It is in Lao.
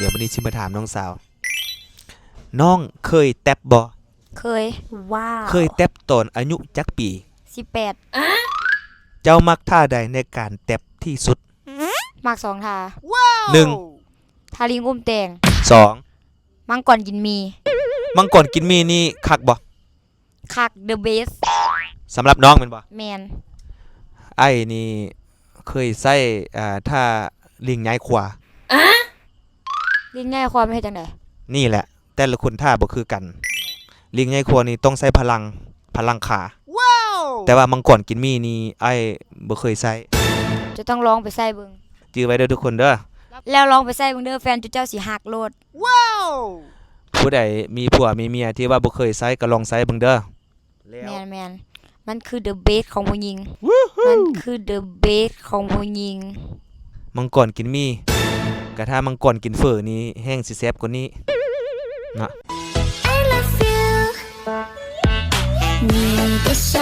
ດຽວມື້ນີ້ຊິມາຖາມນ້ອງສາວ ນ້ອງເຄີຍແຕັບບໍ່? ເຄີຍ. ວ້າວ. ເຄີຍແຕັບຕອນອາຍຸຈັກປີ? ສິບແປດ. ເຈົ້າມັກທ່າໃດໃນການແຕັບທີ່ສຸດ? ມັກສອງທ່າ. ໜຶ່ງ ທ່າລິງອຸ້ມແຕງ. ສອງ ມັງກອນກິນໝີ່. ມັງກອນກິນໝີ່ນີ້ຄັກບໍ່? ຄັກ the best ສຳລັບນ້ອງແມ່ນບໍ່? ແມ່ນ. ອ້າຍນີ້ເຄີຍໃຊ້ ອ່າ ທ່າລິງຍ້າຍຂົວ. ລິງຍ້າຍຂົວມັນເຮັດຈັ່ງໃດ? ນີ້ແຫຼະ ແຕ່ລະຄົນທ່າບໍ່ຄືກັນ. ລິງຍ້າຍຂົວນີ້ຕ້ອງໃຊ້ພະລັງ ພະລັງຂາ. ແຕ່ວ່າມັງກອນກິນໝີ່ນີ້ອ້າຍບໍ່ເຄີຍໃຊ້. ເຈົ້າຕ້ອງລອງໄປໃຊ້ເບິ່ງ. ຈື່ໄວ້ເດີທຸກຄົນເດີ. ແລ້ວລອງໄປໃຊ້ເບິ່ງເດີ ແຟນເຈົ້າຊິຮັກໂລດ. ຜູ້ໃດມີຜົວມີເມຍທີ່ວ່າບໍ່ເຄີຍໃຊ້ກໍລອງໃຊ້ເບິ່ງເດີ. ແມ່ນໆ ມັນຄື the best ຂອງຜູ້ຍິງ. ມັນຄື the best ຂອງຜູ້ຍິງ. ມັງກອນກິນໝີ່ ກະຖ້າມັງກອນກິນເຝີນີ້ແຮ່ງຊິແຊບກວ່ານີ້ເນາະ.